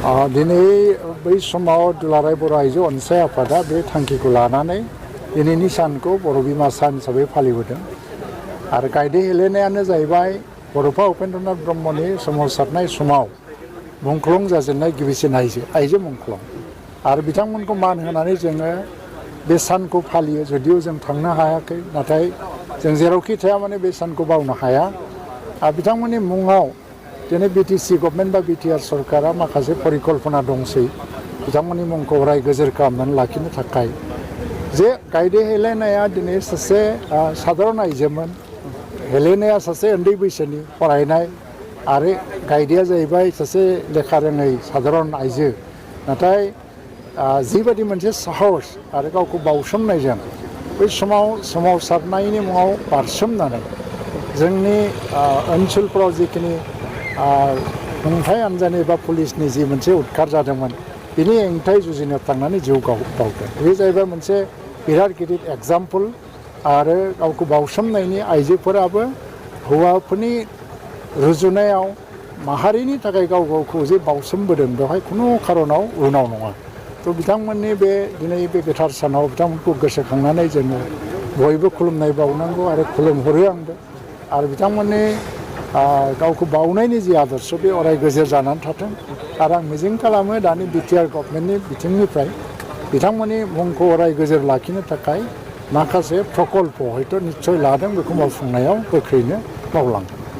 दिनै बै समाव दुलाराय बर' आइजो अनसाय आफादा बे थांखिखौ लानानै दिनैनि सानखौ बर' बिमा सान हिसाबै फालिबोदों आरो गायदे हेलेनायानो जाहैबाय बड'फा उपेन्द्रनाथ ब्रह्मनि सोमावसारनाय समाव मुंख्लं जाजेननाय गिबिसिन आइजो मुंख्लं आरो बिथांमोनखौ मान होनानै जोङो बे सानखौ फालियो जुदिও जों थांनो हायाखै नाथाय जों जेरावखि थाया माने बे सानखौ बावनो हाया आरो बिथांमोननि मुङाव दिनै बिटिसि गभर्नमेन्ट बा बिटिआर सरकारा माखासे परिकल्पना दंसै बिथांमोननि मुंखौ अराय गोजोर खालामनानै लाखिनो थाखाय जे गायदे हेलेनाया दिनै सासे साधारन आइजोमोन हेलेनाया सासे उन्दै बैसोनि फरायनाय आरो गायदेया जाहैबाय सासे लेखा रोङै साधारन आइजो नाथाय जिबायदि मोनसे साहस आरो गावखौ बावसोमनायजों बै समाव सोमावसारनायनि मुङाव बारसोमनानै जोंनि ओनसोलफोराव जिखिनि खुंथाय आनजानि बा पुलिसनि जि मोनसे उदखार जादोंमोन बिनि हेंथायै जुजिनो थांनानै जिउ बावदों बे जाहैबाय मोनसे बिराद गिदिर एग्जाम्पल आरो गावखौ बावसोमनायनि आइजोफोराबो हौवाफोरनि रुजुनायाव माहारिनि थाखाय गाव गावखौ जे बावसोमबोदों बेवहाय खुनु खारनाव उनाव नङा थ' बिथांमोननि बे दिनै बे गोथार सानाव बिथांमोनखौ गोसोखांनानै जोङो बयबो खुलुमनाय बावनांगौ आरो खुलुमहरो आंबो आरो बिथांमोननि गावखौ बावनायनि जि आदर्श बे अराय गोजोर जानानै थाथों आरो आं मिजिं खालामो दानि बिटिआर गभर्नमेन्टनि बिथिंनिफ्राय बिथांमोननि मुंखौ अराय गोजोर लाखिनो थाखाय माखासे प्रकल्प हयथ' निस्सय लादों बेखौ मावफुंनायाव गोख्रैनो मावलांगोन